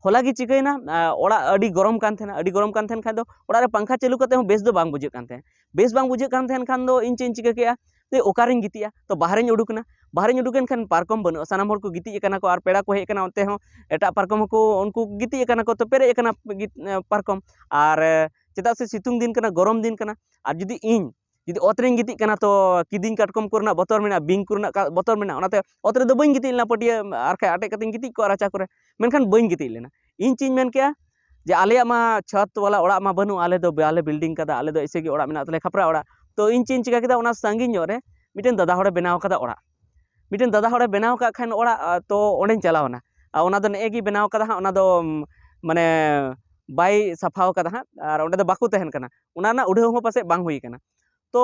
ᱦᱚᱞᱟ ᱜᱮ ᱪᱤᱠᱟᱹᱭᱮᱱᱟ, ᱟᱸ, ᱚᱲᱟᱜ ᱟᱹᱰᱤ ᱜᱚᱨᱚᱢ ᱠᱟᱱ ᱛᱟᱦᱮᱱᱟ, ᱟᱹᱰᱤ ᱜᱚᱨᱚᱢ ᱠᱟᱱ ᱛᱟᱦᱮᱱ ᱠᱷᱟᱡ ᱫᱚ ᱚᱲᱟᱜ ᱨᱮ ᱯᱟᱝᱠᱷᱟ ᱪᱟᱹᱞᱩ ᱠᱟᱛᱮ ᱦᱚᱸ ᱵᱮᱥ ᱫᱚ ᱵᱟᱝ ᱵᱩᱡᱷᱟᱹᱜ ᱠᱟᱱ ᱛᱟᱦᱮᱸᱫ᱾ ᱵᱮᱥ ᱵᱟᱝ ᱵᱩᱡᱷᱟᱹᱜ ᱠᱟᱱ ᱛᱟᱦᱮᱱ ᱠᱷᱟᱱ ᱫᱚ ᱤᱧ ᱪᱮᱫ ᱤᱧ ᱪᱤᱠᱟᱹ ᱠᱮᱜᱼᱟ, ᱛᱮ ᱚᱠᱟᱨᱤᱧ ᱜᱤᱛᱤᱡᱼᱟ? ᱛᱚ ᱵᱟᱦᱨᱮᱧ ᱩᱰᱩᱠ ᱮᱱᱟ, ᱵᱟᱦᱨᱮᱧ ᱩᱰᱩᱠ ᱮᱱ ᱠᱷᱟᱱ ᱯᱟᱨᱠᱚᱢ ᱵᱟᱹᱱᱩᱜᱼᱟ, ᱥᱟᱱᱟᱢ ᱦᱚᱲ ᱠᱚ ᱜᱤᱛᱤᱡ ᱟᱠᱟᱱᱟ ᱠᱚ, ᱟᱨ ᱯᱮᱲᱟ ᱠᱚ ᱦᱮᱡ ᱟᱠᱟᱱᱟ, ᱚᱱᱛᱮ ᱦᱚᱸ ᱮᱴᱟᱜ ᱯᱟᱨᱠᱚᱢ ᱦᱚᱸᱠᱚ ᱩᱱᱠᱩ ᱜᱤᱛᱤᱡ ᱟᱠᱟᱱᱟ ᱠᱚ, ᱛᱚ ᱯᱮᱨᱮᱡ ᱟᱠᱟᱱᱟ ᱜᱤᱛ-, ᱮ, ᱯᱟᱨᱠᱚᱢ᱾ ᱟᱨ, ᱮ, ᱪᱮᱫᱟᱜ ᱥᱮ ᱥᱤᱛᱩᱝ ᱫᱤᱱ ᱠᱟᱱᱟ, ᱜᱚᱨᱚᱢ ᱫᱤᱱ ᱠᱟᱱᱟ, ᱟᱨ ᱡᱩᱫᱤ ᱤᱧ ᱡᱩᱫᱤ ᱚᱛ ᱨᱮᱧ ᱜᱤᱛᱤᱡ ᱠᱟᱱᱟ, ᱛᱚ ᱠᱤᱫᱤᱧ ᱠᱟᱴᱠᱚᱢ ᱠᱚᱨᱮᱱᱟᱜ ᱵᱚᱛᱚᱨ ᱢᱮᱱᱟᱜᱼᱟ, ᱵᱤᱧ ᱠᱚᱨᱮᱱᱟᱜ ᱠᱟ-, ᱵᱚᱛᱚᱨ ᱢᱮᱱᱟᱜᱼᱟ, ᱚᱱᱟᱛᱮ ᱚᱛ ᱨᱮᱫᱚ ᱵᱟᱹᱧ ᱜᱤᱛᱤᱡ ᱞᱮᱱᱟ, ᱯᱟᱹᱴᱭᱟᱹ ᱟᱨ ᱠᱷᱟᱡ ᱟᱴᱮᱫ ᱠᱟᱛᱮᱧ ᱜᱤᱛᱤᱡ ᱠᱚᱜᱼᱟ ᱨᱟᱪᱟ ᱠᱚᱨᱮ, ᱢᱮᱱᱠᱷᱟᱱ ᱵᱟᱹᱧ ᱜᱤᱛᱤᱡ ᱞᱮᱱᱟ᱾ ᱤᱧ ᱪᱮᱫ ᱤᱧ ᱢᱮᱱ ᱠᱮᱜᱼᱟ, ᱡᱮ ᱟᱞᱮᱭᱟᱜ ᱢᱟ ᱪᱷᱟᱛ ᱣᱟᱞᱟ ᱚᱲᱟᱜ ᱢᱟ ᱵᱟᱹᱱᱩᱜᱼᱟ, ᱟᱞᱮ ᱫᱚ ᱵᱟᱞᱮ ᱵᱤᱞᱰᱤᱝ ᱠᱟᱫᱟ, ᱟᱞᱮ ᱫᱚ ᱮᱭᱥᱮ ᱜᱮ ᱚᱲᱟᱜ ᱢᱮᱱᱟᱜ ᱛᱟᱞᱮᱭᱟ, ᱠᱷᱟᱯᱨᱟ ᱚᱲᱟᱜ᱾ ᱛᱚ ᱤᱧ ᱪᱮᱫ ᱤᱧ ᱪᱤᱠᱟ ᱠᱮᱫᱟ, ᱚᱱᱟ ᱥᱟᱺᱜᱤᱧ ᱧᱚᱜ ᱨᱮ ᱢᱤᱫᱴᱮᱱ ᱫᱟᱫᱟ ᱦᱚᱲᱮ ᱵᱮᱱᱟᱣ ᱠᱟᱫᱟ ᱚᱲᱟᱜ, ᱢᱤᱫᱴᱮᱱ ᱫᱟᱫᱟ ᱦᱚᱲᱮ ᱵᱮᱱᱟᱣ ᱠᱟᱜ ᱠᱷᱟᱱ ᱚᱲᱟᱜ, ᱟ, ᱛᱚ ᱚᱸᱰᱮᱧ ᱪᱟᱞᱟᱣ ᱮᱱᱟ᱾ ᱟᱨ ᱚᱱᱟ ᱫᱚ ᱱᱮᱜᱼᱮ ᱜᱮ ᱵᱮᱱᱟᱣ ᱠᱟᱫᱟ ᱦᱟᱸᱜ, ᱚᱱᱟ ᱫᱚ, ᱩᱢ, ᱢᱟᱱᱮ ᱵᱟᱭ ᱥᱟᱯᱷᱟᱣ ᱠᱟᱫᱟ ᱦᱟᱸᱜ, ᱟᱨ ᱚᱸᱰᱮ ᱫᱚ ᱵᱟᱠᱚ ᱛᱟᱦᱮᱱ ᱠᱟᱱᱟ, ᱚᱱᱟ ᱨᱮᱱᱟᱜ ᱩᱰᱷᱟᱹᱣ ᱦᱚᱸ ᱯᱟᱥᱮᱡ ᱵᱟᱝ ᱦᱩᱭ ᱠᱟᱱᱟ᱾ ᱛᱚ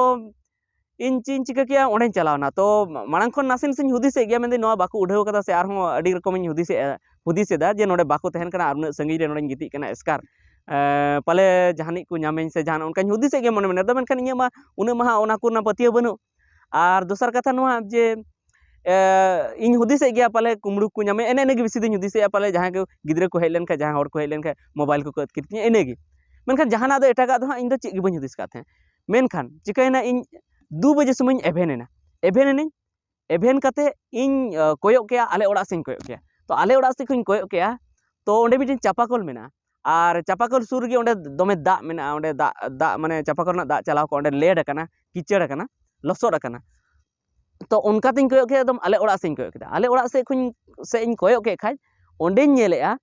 ᱤᱧ ᱪᱮᱫ ᱤᱧ ᱪᱤᱠᱟᱹ ᱠᱮᱜᱼᱟ, ᱚᱸᱰᱮᱧ ᱪᱟᱞᱟᱣ ᱮᱱᱟ᱾ ᱛᱚ ᱢᱟᱲᱟᱝ ᱠᱷᱚᱱ ᱱᱟᱥᱮ ᱱᱟᱥᱮᱧ ᱦᱩᱫᱤᱥᱮᱫ ᱜᱮᱭᱟ, ᱢᱮᱱᱫᱟᱹᱧ ᱱᱚᱣᱟ ᱵᱟᱠᱚ ᱩᱰᱷᱟᱹᱣ ᱠᱟᱫᱟ ᱥᱮ ᱟᱨᱦᱚᱸ ᱟᱹᱰᱤ ᱨᱚᱠᱚᱢᱤᱧ ᱦᱩᱫᱤᱥᱮᱫᱼᱟ, ᱦᱩᱫᱤᱥᱮᱫᱟ ᱡᱮ ᱱᱚᱰᱮ ᱵᱟᱠᱚ ᱛᱟᱦᱮᱱ ᱠᱟᱱᱟ ᱟᱨ ᱩᱱᱟᱹᱜ ᱥᱟᱺᱜᱤᱧ ᱨᱮ ᱱᱚᱰᱮᱧ ᱜᱤᱛᱤᱡ ᱠᱟᱱᱟ ᱮᱥᱠᱟᱨ, ᱮᱸ, ᱯᱟᱞᱮ ᱡᱟᱦᱟᱱᱤᱡ ᱠᱚ ᱧᱟᱢᱟᱹᱧ ᱥᱮ ᱡᱟᱦᱟᱱᱟᱜ ᱚᱱᱠᱟᱧ ᱦᱩᱫᱤᱥᱮᱫ ᱜᱮᱭᱟ ᱢᱚᱱᱮ ᱢᱚᱱᱮ ᱫᱚ, ᱢᱮᱱᱠᱷᱟᱱ ᱤᱧᱟᱹᱜ ᱢᱟ ᱩᱱᱟᱹᱜ ᱢᱟ ᱦᱟᱸᱜ ᱚᱱᱟ ᱠᱚᱨᱮᱱᱟᱜ ᱯᱟᱹᱛᱭᱟᱹᱣ ᱵᱟᱹᱱᱩᱜ᱾ ᱟᱨ ᱫᱚᱥᱟᱨ ᱠᱟᱛᱷᱟ ᱱᱚᱣᱟ ᱡᱮ, ᱮ, ᱤᱧ ᱦᱩᱫᱤᱥᱮᱫ ᱜᱮᱭᱟ ᱯᱟᱞᱮ ᱠᱩᱢᱵᱽᱲᱩ ᱠᱚ ᱧᱟᱢᱮ, ᱮᱱᱮ ᱮᱱᱮ ᱜᱮ ᱵᱮᱥᱤ ᱫᱚᱧ ᱦᱩᱫᱤᱥᱮᱫᱼᱟ, ᱯᱟᱞᱮ ᱡᱟᱦᱟᱸᱭ ᱠᱚ ᱜᱤᱫᱽᱨᱟᱹ ᱠᱚ ᱦᱮᱡ ᱞᱮᱱᱠᱷᱟᱱ, ᱡᱟᱦᱟᱸᱭ ᱦᱚᱲ ᱠᱚ ᱦᱮᱡ ᱞᱮᱱᱠᱷᱟᱱ ᱢᱳᱵᱟᱭᱤᱞ ᱠᱚᱠᱚ ᱟᱹᱛᱠᱤᱨ ᱛᱤᱧᱟ, ᱤᱱᱟᱹᱜᱮ᱾ ᱢᱮᱱᱠᱷᱟᱱ ᱡᱟᱦᱟᱱᱟᱜ ᱫᱚ ᱮᱴᱟᱜᱟᱜ ᱫᱚ ᱦᱟᱸᱜ ᱤᱧ ᱫᱚ ᱪᱮᱫ ᱜᱮ ᱵᱟᱹᱧ ᱦᱩᱫᱤᱥ ᱠᱟᱫ ᱛᱟᱦᱮᱸᱫ᱾ ᱢᱮᱱᱠᱷᱟᱱ ᱪᱤᱠᱟᱹᱭᱮᱱᱟ, ᱤᱧ ᱫᱩ ᱵᱟᱡᱮ ᱥᱚᱢᱚᱭᱤᱧ ᱮᱵᱷᱮᱱ ᱮᱱᱟ, ᱮᱵᱷᱮᱱ ᱮᱱᱟᱹᱧ᱾ ᱮᱵᱷᱮᱱ ᱠᱟᱛᱮ ᱤᱧ, ᱟ, ᱠᱚᱭᱚᱜ ᱠᱮᱜᱼᱟ, ᱟᱞᱮ ᱚᱲᱟᱜ ᱥᱮᱫ ᱤᱧ ᱠᱚᱭᱚᱜ ᱠᱮᱜᱼᱟ᱾ ᱛᱚ ᱟᱞᱮ ᱚᱲᱟᱜ ᱥᱮᱫ ᱠᱷᱚᱱᱤᱧ ᱠᱚᱭᱚᱜ ᱠᱮᱜᱼᱟ, ᱛᱚ ᱚᱸᱰᱮ ᱢᱤᱫᱴᱮᱱ ᱪᱟᱯᱟ ᱠᱚᱞ ᱢᱮᱱᱟᱜᱼᱟ, ᱟᱨ ᱪᱟᱯᱟ ᱠᱚᱞ ᱥᱩᱨ ᱨᱮᱜᱮ ᱚᱸᱰᱮ ᱫᱚᱢᱮ ᱫᱟᱜ ᱢᱮᱱᱟᱜᱼᱟ, ᱚᱸᱰᱮ ᱫᱟᱜ, ᱫᱟᱜ ᱢᱟᱱᱮ ᱪᱟᱯᱟ ᱠᱚᱞ ᱨᱮᱱᱟᱜ ᱫᱟᱜ ᱪᱟᱞᱟᱣ ᱠᱚᱜᱼᱟ, ᱚᱸᱰᱮ ᱞᱮᱰ ᱟᱠᱟᱱᱟ, ᱠᱤᱪᱟᱹᱲ ᱟᱠᱟᱱᱟ, ᱞᱚᱥᱚᱫ ᱟᱠᱟᱱᱟ᱾ ᱛᱚ ᱚᱱᱠᱟᱛᱤᱧ ᱠᱚᱭᱚᱜ ᱠᱮᱫᱟ, ᱮᱠᱫᱚᱢ ᱟᱞᱮ ᱚᱲᱟᱜ ᱥᱮᱫ ᱤᱧ ᱠᱚᱭᱚᱜ ᱠᱮᱫᱟ᱾ ᱟᱞᱮ ᱚᱲᱟᱜ ᱥᱮᱫ ᱠᱷᱚᱱ, ᱥᱮᱫ ᱤᱧ ᱠᱚᱭᱚᱜ ᱠᱮᱫ ᱠᱷᱟᱡ, ᱚᱸᱰᱮᱧ ᱧᱮᱞᱮᱜᱼᱟ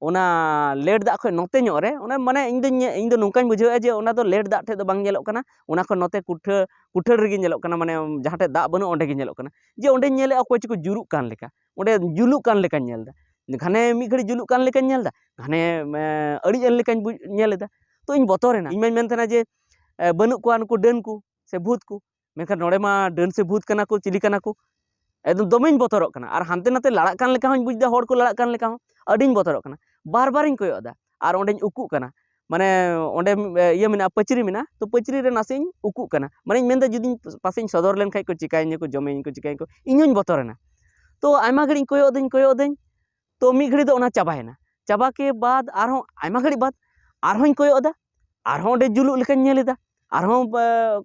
ᱚᱱᱟ ᱞᱮᱰ ᱫᱟᱜ ᱠᱷᱚᱱ ᱱᱚᱛᱮ ᱧᱚᱜ ᱨᱮ, ᱚᱱᱟ ᱢᱟᱱᱮ ᱤᱧ ᱫᱚᱧ ᱧᱮ-, ᱤᱧ ᱫᱚ ᱱᱚᱝᱠᱟᱧ ᱵᱩᱡᱷᱟᱹᱣᱮᱫᱼᱟ ᱡᱮ ᱚᱱᱟ ᱫᱚ ᱞᱮᱰ ᱫᱟᱜ ᱴᱷᱮᱡ ᱫᱚ ᱵᱟᱝ ᱧᱮᱞᱚᱜ ᱠᱟᱱᱟ, ᱚᱱᱟ ᱠᱷᱚᱱ ᱱᱚᱛᱮ ᱠᱩᱴᱷᱟᱹ, ᱠᱩᱴᱷᱟᱹᱲ ᱨᱮᱜᱮ ᱧᱮᱞᱚᱜ ᱠᱟᱱᱟ, ᱢᱟᱱᱮ ᱡᱟᱦᱟᱸ ᱴᱷᱮᱡ ᱫᱟᱜ ᱵᱟᱹᱱᱩᱜᱼᱟ ᱚᱸᱰᱮ ᱜᱮ ᱧᱮᱞᱚᱜ ᱠᱟᱱᱟ᱾ ᱡᱮ ᱚᱸᱰᱮᱧ ᱧᱮᱞᱮᱫᱼᱟ ᱚᱠᱚᱭ ᱪᱚᱠᱚ ᱡᱩᱨᱩᱜ ᱠᱟᱱ ᱞᱮᱠᱟ, ᱚᱸᱰᱮ ᱡᱩᱞᱩᱜ ᱠᱟᱱ ᱞᱮᱠᱟᱧ ᱧᱮᱞ ᱮᱫᱟ, ᱜᱷᱟᱱᱮ ᱢᱤᱫ ᱜᱷᱟᱹᱲᱤᱡ ᱡᱩᱞᱩᱜ ᱠᱟᱱ ᱞᱮᱠᱟᱧ ᱧᱮᱞ ᱮᱫᱟ, ᱜᱷᱟᱱᱮ, ᱮ, ᱟᱹᱲᱤᱡ ᱮᱱ ᱞᱮᱠᱟᱧ ᱵᱩᱡ-, ᱧᱮᱞ ᱮᱫᱟ᱾ ᱛᱚ ᱤᱧ ᱵᱚᱛᱚᱨᱮᱱᱟ, ᱤᱧ ᱢᱟᱧ ᱢᱮᱱ ᱛᱟᱦᱮᱱᱟ ᱡᱮ, ᱮ, ᱵᱟᱹᱱᱩᱜ ᱠᱚᱣᱟ ᱱᱩᱠᱩ ᱰᱟᱹᱱ ᱠᱚ ᱥᱮ ᱵᱷᱩᱛ ᱠᱚ, ᱢᱮᱱᱠᱷᱟᱱ ᱱᱚᱰᱮ ᱢᱟ ᱰᱟᱹᱱ ᱥᱮ ᱵᱷᱩᱛ ᱠᱟᱱᱟ ᱠᱚ, ᱪᱤᱞᱤ ᱠᱟᱱᱟ ᱠᱚ, ᱮᱠᱫᱚᱢ ᱫᱚᱢᱮᱧ ᱵᱚᱛᱚᱨᱚᱜ ᱠᱟᱱᱟ᱾ ᱟᱨ ᱦᱟᱱᱛᱮ ᱱᱟᱛᱮ ᱞᱟᱲᱟᱜ ᱠᱟᱱ ᱞᱮᱠᱟ ᱦᱚᱸᱧ ᱵᱩᱡᱽ ᱮᱫᱟ, ᱦᱚᱲ ᱠᱚ ᱞᱟᱲᱟᱜ ᱠᱟᱱ ᱞᱮᱠᱟ ᱦᱚᱸ, ᱟᱹᱰᱤᱧ ᱵᱚᱛᱚᱨᱚᱜ ᱠᱟᱱᱟ᱾ ᱵᱟᱨ ᱵᱟᱨᱤᱧ ᱠᱚᱭᱚᱜ ᱮᱫᱟ ᱟᱨ ᱚᱸᱰᱮᱧ ᱩᱠᱩᱜ ᱠᱟᱱᱟ᱾ ᱢᱟᱱᱮ ᱚᱸᱰᱮ ᱤᱭᱟᱹ ᱢᱮᱱᱟᱜᱼᱟ, ᱯᱟᱹᱪᱨᱤ ᱢᱮᱱᱟᱜᱼᱟ, ᱛᱚ ᱯᱟᱹᱪᱨᱤ ᱨᱮ ᱱᱟᱥᱮᱧ ᱩᱠᱩᱜ ᱠᱟᱱᱟ, ᱢᱟᱱᱮᱧ ᱢᱮᱱᱫᱟ ᱡᱩᱫᱤᱧ ᱯᱟᱥᱮᱧ ᱥᱚᱫᱚᱨ ᱞᱮᱱᱠᱷᱟᱡ ᱠᱚ ᱪᱤᱠᱟᱹᱧᱟ ᱠᱚ, ᱡᱚᱢᱮᱧᱟ ᱠᱚ, ᱪᱤᱠᱟᱹᱧᱟ ᱠᱚ, ᱤᱧ ᱦᱚᱸᱧ ᱵᱚᱛᱚᱨᱮᱱᱟ᱾ ᱛᱚ ᱟᱭᱢᱟ ᱜᱷᱟᱹᱲᱤᱡ ᱤᱧ ᱠᱚᱭᱚᱜ ᱫᱟᱹᱧ, ᱠᱚᱭᱚᱜ ᱫᱟᱹᱧ, ᱛᱚ ᱢᱤᱫ ᱜᱷᱟᱹᱲᱤᱡ ᱫᱚ ᱚᱱᱟ ᱪᱟᱵᱟᱭᱮᱱᱟ᱾ ᱪᱟᱵᱟ ᱠᱮ ᱵᱟᱫ ᱟᱨᱦᱚᱸ ᱟᱭᱢᱟ ᱜᱷᱟᱹᱲᱤᱡ ᱵᱟᱫ ᱟᱨᱦᱚᱸᱧ ᱠᱚᱭᱚᱜ ᱮᱫᱟ, ᱟᱨᱦᱚᱸ ᱚᱸᱰᱮ ᱡᱩᱞᱩᱜ ᱞᱮᱠᱟᱧ ᱧᱮᱞ ᱮᱫᱟ, ᱟᱨᱦᱚᱸ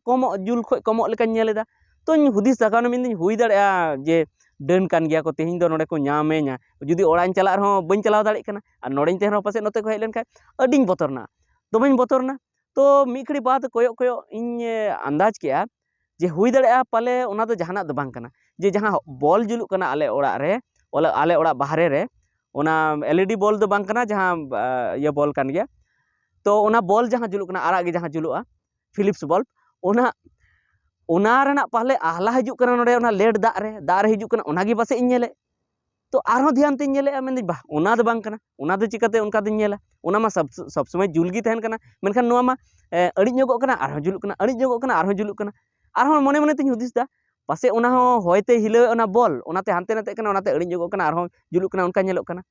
ᱠᱚᱢᱚᱜ, ᱡᱩᱞ ᱠᱷᱚᱡ ᱠᱚᱢᱚᱜ ᱞᱮᱠᱟᱧ ᱧᱮᱞ ᱮᱫᱟ᱾ ᱛᱚᱧ ᱦᱩᱫᱤᱥ ᱛᱟᱠᱟᱣᱱᱟ, ᱢᱮᱱᱫᱟᱹᱧ ᱦᱩᱭ ᱫᱟᱲᱮᱭᱟᱜᱼᱟ ᱡᱮ ᱰᱟᱹᱱ ᱠᱟᱱ ᱜᱮᱭᱟ ᱠᱚ, ᱛᱮᱦᱮᱧ ᱫᱚ ᱱᱚᱰᱮ ᱠᱚ ᱧᱟᱢᱮᱧᱟ, ᱡᱩᱫᱤ ᱚᱲᱟᱜ ᱤᱧ ᱪᱟᱞᱟᱜ ᱨᱮᱦᱚᱸ ᱵᱟᱹᱧ ᱪᱟᱞᱟᱣ ᱫᱟᱲᱮᱭᱟᱜ ᱠᱟᱱᱟ, ᱟᱨ ᱱᱚᱰᱮᱧ ᱛᱟᱦᱮᱱ ᱨᱮᱦᱚᱸ ᱯᱟᱥᱮᱡ ᱱᱚᱛᱮ ᱠᱚ ᱦᱮᱡ ᱞᱮᱱᱠᱷᱟᱡ ᱟᱹᱰᱤᱧ ᱵᱚᱛᱚᱨᱱᱟ, ᱫᱚᱢᱮᱧ ᱵᱚᱛᱚᱨᱱᱟ᱾ ᱛᱚ ᱢᱤᱫ ᱜᱷᱟᱹᱲᱤᱡ ᱵᱟᱫ ᱠᱚᱭᱚᱜ ᱠᱚᱭᱚᱜ ᱤᱧ ᱟᱱᱫᱟᱡᱽ ᱠᱮᱜᱼᱟ ᱡᱮ ᱦᱩᱭ ᱫᱟᱲᱮᱭᱟᱜᱼᱟ ᱯᱟᱞᱮ ᱚᱱᱟ ᱫᱚ ᱡᱟᱦᱟᱱᱟᱜ ᱫᱚ ᱵᱟᱝ ᱠᱟᱱᱟ, ᱡᱮ ᱡᱟᱦᱟᱸ ᱵᱚᱞ ᱡᱩᱞᱩᱜ ᱠᱟᱱᱟ ᱟᱞᱮ ᱚᱲᱟᱜ ᱨᱮ, ᱟᱞᱮ ᱚᱲᱟᱜ ᱵᱟᱦᱨᱮ ᱨᱮ, ᱚᱱᱟ ᱮᱞ ᱤ ᱰᱤ ᱵᱚᱞ ᱫᱚ ᱵᱟᱝ ᱠᱟᱱᱟ, ᱡᱟᱦᱟᱸ ᱤᱭᱟᱹ ᱵᱚᱞ ᱠᱟᱱ ᱜᱮᱭᱟ᱾ ᱛᱚ ᱚᱱᱟ ᱵᱚᱞ ᱡᱟᱦᱟᱸ ᱡᱩᱞᱩᱜ ᱠᱟᱱᱟ, ᱟᱨᱟᱜ ᱜᱮ ᱡᱟᱦᱟᱸ ᱡᱩᱞᱩᱜᱼᱟ, ᱯᱷᱤᱞᱤᱯᱥ ᱵᱚᱞᱵ, ᱚᱱᱟ ᱚᱱᱟ ᱨᱮᱱᱟᱜ ᱯᱟᱦᱞᱮ ᱟᱦᱞᱟ ᱦᱤᱡᱩᱜ ᱠᱟᱱᱟ ᱱᱚᱰᱮ, ᱚᱱᱟ ᱞᱮᱰ ᱫᱟᱜ ᱨᱮ, ᱫᱟᱜ ᱨᱮ ᱦᱤᱡᱩᱜ ᱠᱟᱱᱟ, ᱚᱱᱟᱜᱮ ᱯᱟᱥᱮᱡ ᱤᱧ ᱧᱮᱞᱮᱫ᱾ ᱛᱚ ᱟᱨᱦᱚᱸ ᱫᱷᱮᱭᱟᱱ ᱛᱮᱧ ᱧᱮᱞᱮᱫᱼᱟ, ᱢᱮᱱᱫᱟᱹᱧ, ᱵᱟᱦ, ᱚᱱᱟ ᱫᱚ ᱵᱟᱝ ᱠᱟᱱᱟ, ᱚᱱᱟ ᱫᱚ ᱪᱤᱠᱟᱹᱛᱮ ᱚᱱᱠᱟ ᱫᱚᱧ ᱧᱮᱞᱟ? ᱚᱱᱟ ᱢᱟ ᱥᱚᱵ, ᱥᱚᱵ ᱥᱚᱢᱚᱭ ᱡᱩᱞ ᱜᱮ ᱛᱟᱦᱮᱱ ᱠᱟᱱᱟ, ᱢᱮᱱᱠᱷᱟᱱ ᱱᱚᱣᱟ ᱢᱟ ᱮ, ᱟᱹᱲᱤᱡ ᱧᱚᱜᱚᱜ ᱠᱟᱱᱟ, ᱟᱨᱦᱚᱸ ᱡᱩᱞᱩᱜ ᱠᱟᱱᱟ, ᱟᱹᱲᱤᱡ ᱧᱚᱜᱚᱜ ᱠᱟᱱᱟ, ᱟᱨᱦᱚᱸ ᱡᱩᱞᱩᱜ ᱠᱟᱱᱟ᱾ ᱟᱨᱦᱚᱸ ᱢᱚᱱᱮ ᱢᱚᱱᱮ ᱛᱤᱧ ᱦᱩᱫᱤᱥ ᱫᱟ, ᱯᱟᱥᱮᱡ ᱚᱱᱟ ᱦᱚᱸ ᱦᱚᱭᱛᱮ ᱦᱤᱞᱟᱹᱣᱮᱫ ᱚᱱᱟ ᱵᱚᱞ, ᱚᱱᱟᱛᱮ ᱦᱟᱱᱛᱮ ᱱᱟᱛᱮᱜ ᱠᱟᱱᱟ, ᱚᱱᱟᱛᱮ ᱟᱹᱲᱤᱡ ᱧᱚᱜᱚᱜ ᱠᱟᱱᱟ, ᱟᱨᱦᱚᱸ ᱡᱩᱞᱩᱜ ᱠᱟᱱᱟ, ᱚᱱᱠᱟ ᱧᱮᱞᱚᱜ ᱠᱟᱱᱟ᱾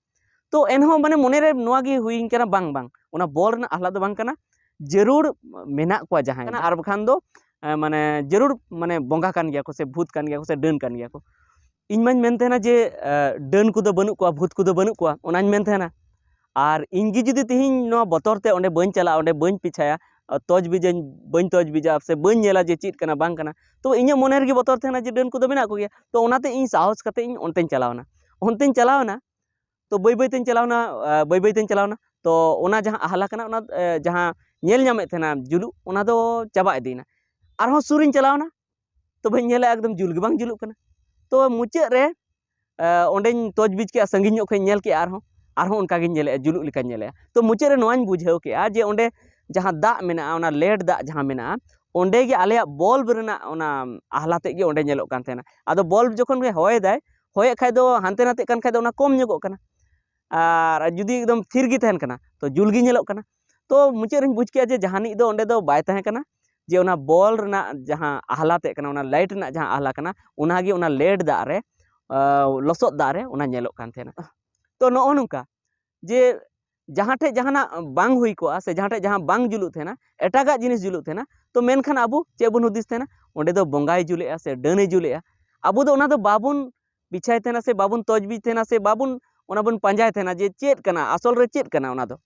ᱛᱚ ᱮᱱᱦᱚᱸ ᱢᱟᱱᱮ ᱢᱚᱱᱮᱨᱮ ᱱᱚᱣᱟ ᱜᱮ ᱦᱩᱭᱤᱧ ᱠᱟᱱᱟ, ᱵᱟᱝ, ᱵᱟᱝ, ᱚᱱᱟ ᱵᱚᱞ ᱨᱮᱱᱟᱜ ᱟᱦᱞᱟ ᱫᱚ ᱵᱟᱝ ᱠᱟᱱᱟ, ᱡᱟᱹᱨᱩᱲ ᱢᱮᱱᱟᱜ ᱠᱚᱣᱟ ᱡᱟᱦᱟᱸᱭ, ᱟᱨ ᱵᱟᱠᱷᱟᱱ ᱫᱚ ᱮ, ᱢᱟᱱᱮ ᱡᱟᱹᱨᱩᱲ ᱢᱟᱱᱮ ᱵᱚᱸᱜᱟ ᱠᱟᱱ ᱜᱮᱭᱟ ᱠᱚ ᱥᱮ ᱵᱷᱩᱛ ᱠᱟᱱ ᱜᱮᱭᱟ ᱠᱚ ᱥᱮ ᱰᱟᱹᱱ ᱠᱟᱱ ᱜᱮᱭᱟ ᱠᱚ᱾ ᱤᱧ ᱢᱟᱧ ᱢᱮᱱ ᱛᱟᱦᱮᱱᱟ ᱡᱮ ᱮ, ᱰᱟᱹᱱ ᱠᱚᱫᱚ ᱵᱟᱹᱱᱩᱜ ᱠᱚᱣᱟ, ᱵᱷᱩᱛ ᱠᱚᱫᱚ ᱵᱟᱹᱱᱩᱜ ᱠᱚᱣᱟ, ᱚᱱᱟᱧ ᱢᱮᱱ ᱛᱟᱦᱮᱱᱟ᱾ ᱟᱨ ᱤᱧ ᱜᱮ ᱡᱩᱫᱤ ᱛᱮᱦᱮᱧ ᱱᱚᱣᱟ ᱵᱚᱛᱚᱨ ᱛᱮ ᱚᱸᱰᱮ ᱵᱟᱹᱧ ᱪᱟᱞᱟᱜᱼᱟ, ᱚᱸᱰᱮ ᱵᱟᱹᱧ ᱯᱤᱪᱷᱟᱭᱟ, ᱛᱚᱡᱽ ᱵᱤᱡᱟᱹᱧ, ᱵᱟᱹᱧ ᱛᱚᱡᱽ ᱵᱤᱡᱟ ᱥᱮ ᱵᱟᱹᱧ ᱧᱮᱞᱟ ᱡᱮ ᱪᱮᱫ ᱠᱟᱱᱟ ᱵᱟᱝ ᱠᱟᱱᱟ, ᱛᱚ ᱤᱧᱟᱹᱜ ᱢᱚᱱᱮ ᱨᱮᱜᱮ ᱵᱚᱛᱚᱨ ᱛᱟᱦᱮᱱᱟ ᱡᱮ ᱰᱟᱹᱱ ᱠᱚᱫᱚ ᱢᱮᱱᱟᱜ ᱠᱚᱜᱮᱭᱟ᱾ ᱛᱚ ᱚᱱᱟᱛᱮ ᱤᱧ ᱥᱟᱦᱚᱥ ᱠᱟᱛᱮ ᱤᱧ ᱚᱱᱛᱮᱧ ᱪᱟᱞᱟᱣᱱᱟ᱾ ᱚᱱᱛᱮᱧ ᱪᱟᱞᱟᱣᱱᱟ, ᱛᱚ ᱵᱟᱹᱭ ᱵᱟᱹᱭ ᱛᱮᱧ ᱪᱟᱞᱟᱣᱱᱟ, ᱮ, ᱵᱟᱹᱭ ᱵᱟᱹᱭ ᱛᱮᱧ ᱪᱟᱞᱟᱣᱱᱟ᱾ ᱛᱚ ᱚᱱᱟ ᱡᱟᱦᱟᱸ ᱟᱦᱞᱟ ᱠᱟᱱᱟ, ᱚᱱᱟ, ᱮ, ᱡᱟᱦᱟᱸ ᱧᱮᱞ ᱧᱟᱢᱮᱫ ᱛᱟᱦᱮᱱᱟ ᱡᱩᱞᱩᱜ, ᱚᱱᱟ ᱫᱚ ᱪᱟᱵᱟ ᱤᱫᱤᱭᱮᱱᱟ᱾ ᱟᱨᱦᱚᱸ ᱥᱩᱨᱤᱧ ᱪᱟᱞᱟᱣᱱᱟ, ᱛᱚᱵᱮᱧ ᱧᱮᱞᱮᱜᱼᱟ ᱮᱠᱫᱚᱢ ᱡᱩᱞ ᱜᱮ ᱵᱟᱝ ᱡᱩᱞᱩᱜ ᱠᱟᱱᱟ᱾ ᱛᱚ ᱢᱩᱪᱟᱹᱫ ᱨᱮ, ᱮ, ᱚᱸᱰᱮᱧ ᱛᱚᱡᱽ ᱵᱤᱡᱽ ᱠᱮᱜᱼᱟ, ᱥᱟᱺᱜᱤᱧ ᱧᱚᱜ ᱠᱷᱚᱱ ᱤᱧ ᱧᱮᱞ ᱠᱮᱜᱼᱟ, ᱟᱨᱦᱚᱸ, ᱟᱨᱦᱚᱸ ᱚᱱᱠᱟᱜᱤᱧ ᱧᱮᱞᱮᱜᱼᱟ, ᱡᱩᱞᱩᱜ ᱞᱮᱠᱟᱧ ᱧᱮᱞᱮᱜᱼᱟ᱾ ᱛᱚ ᱢᱩᱪᱟᱹᱫ ᱨᱮ ᱱᱚᱣᱟᱧ ᱵᱩᱡᱷᱟᱹᱣ ᱠᱮᱜᱼᱟ ᱡᱮ ᱚᱸᱰᱮ ᱡᱟᱦᱟᱸ ᱫᱟᱜ ᱢᱮᱱᱟᱜᱼᱟ, ᱚᱱᱟ ᱞᱮᱰ ᱫᱟᱜ ᱡᱟᱦᱟᱸ ᱢᱮᱱᱟᱜᱼᱟ, ᱚᱸᱰᱮ ᱜᱮ ᱟᱞᱮᱭᱟᱜ ᱵᱚᱞᱵ ᱨᱮᱱᱟᱜ ᱚᱱᱟ ᱟᱦᱞᱟ ᱛᱮᱫ ᱜᱮ ᱚᱸᱰᱮ ᱧᱮᱞᱚᱜ ᱠᱟᱱ ᱛᱟᱦᱮᱱᱟ᱾ ᱟᱫᱚ ᱵᱚᱞᱵ ᱡᱚᱠᱷᱚᱱ ᱜᱮ ᱦᱚᱭᱮᱫᱟᱭ, ᱦᱚᱭᱮᱫ ᱠᱷᱟᱡ ᱫᱚ ᱦᱟᱱᱛᱮ ᱱᱟᱛᱮᱜ ᱠᱟᱱ ᱠᱷᱟᱡ ᱫᱚ ᱚᱱᱟ ᱠᱚᱢ ᱧᱚᱜᱚᱜ ᱠᱟᱱᱟ, ᱟᱨ ᱡᱩᱫᱤ ᱮᱠᱫᱚᱢ ᱛᱷᱤᱨ ᱜᱮ ᱛᱟᱦᱮᱱ ᱠᱟᱱᱟ, ᱛᱚ ᱡᱩᱞ ᱜᱮ ᱧᱮᱞᱚᱜ ᱠᱟᱱᱟ᱾ ᱛᱚ ᱢᱩᱪᱟᱹᱫ ᱨᱮᱧ ᱵᱩᱡᱽ ᱠᱮᱜᱼᱟ ᱡᱮ ᱡᱟᱦᱟᱱᱤᱡ ᱫᱚ ᱚᱸᱰᱮ ᱫᱚ ᱵᱟᱭ ᱛᱟᱦᱮᱸ ᱠᱟᱱᱟ, ᱡᱮ ᱚᱱᱟ ᱵᱚᱞ ᱨᱮᱱᱟᱜ ᱡᱟᱦᱟᱸ ᱟᱦᱞᱟ ᱛᱮᱫ ᱠᱟᱱᱟ, ᱚᱱᱟ ᱞᱟᱭᱤᱴ ᱨᱮᱱᱟᱜ ᱡᱟᱦᱟᱸ ᱟᱦᱞᱟ ᱠᱟᱱᱟ, ᱚᱱᱟᱜᱮ ᱚᱱᱟ ᱞᱮᱰ ᱫᱟᱜ ᱨᱮ, ᱟᱸ, ᱞᱚᱥᱚᱫ ᱫᱟᱜ ᱨᱮ ᱚᱱᱟ ᱧᱮᱞᱚᱜ ᱠᱟᱱ ᱛᱟᱦᱮᱱᱟ᱾ ᱛᱚ ᱱᱚᱜᱼᱚ ᱱᱚᱝᱠᱟ ᱡᱮ ᱡᱟᱦᱟᱸ ᱴᱷᱮᱡ ᱡᱟᱦᱟᱱᱟᱜ ᱵᱟᱝ ᱦᱩᱭ ᱠᱚᱜᱼᱟ ᱥᱮ ᱡᱟᱦᱟᱸ ᱴᱷᱮᱡ ᱡᱟᱦᱟᱸ ᱵᱟᱝ ᱡᱩᱞᱩᱜ ᱛᱟᱦᱮᱱᱟ, ᱮᱴᱟᱜᱟᱜ ᱡᱤᱱᱤᱥ ᱡᱩᱞᱩᱜ ᱛᱟᱦᱮᱱᱟ, ᱛᱚ ᱢᱮᱱᱠᱷᱟᱱ ᱟᱵᱚ ᱪᱮᱫ ᱵᱚᱱ ᱦᱩᱫᱤᱥ ᱛᱟᱦᱮᱱᱟ? ᱚᱸᱰᱮ ᱫᱚ ᱵᱚᱸᱜᱟᱭ ᱡᱩᱞᱮᱜᱼᱟ ᱥᱮ ᱰᱟᱹᱱᱮ ᱡᱩᱞᱮᱜᱼᱟ᱾ ᱟᱵᱚ ᱫᱚ ᱚᱱᱟ ᱫᱚ ᱵᱟᱵᱚᱱ ᱵᱤᱪᱷᱟᱭ ᱛᱟᱦᱮᱱᱟ ᱥᱮ ᱵᱟᱵᱚᱱ ᱛᱚᱡᱽᱵᱤᱡᱽ ᱛᱟᱦᱮᱱᱟ ᱥᱮ ᱵᱟᱵᱚᱱ, ᱚᱱᱟ ᱵᱚᱱ ᱯᱟᱸᱡᱟᱭ ᱛᱟᱦᱮᱱᱟ ᱡᱮ ᱪᱮᱫ ᱠᱟᱱᱟ, ᱟᱥᱚᱞ ᱨᱮ ᱪᱮᱫ ᱠᱟᱱᱟ᱾ ᱚᱱᱟ ᱫᱚ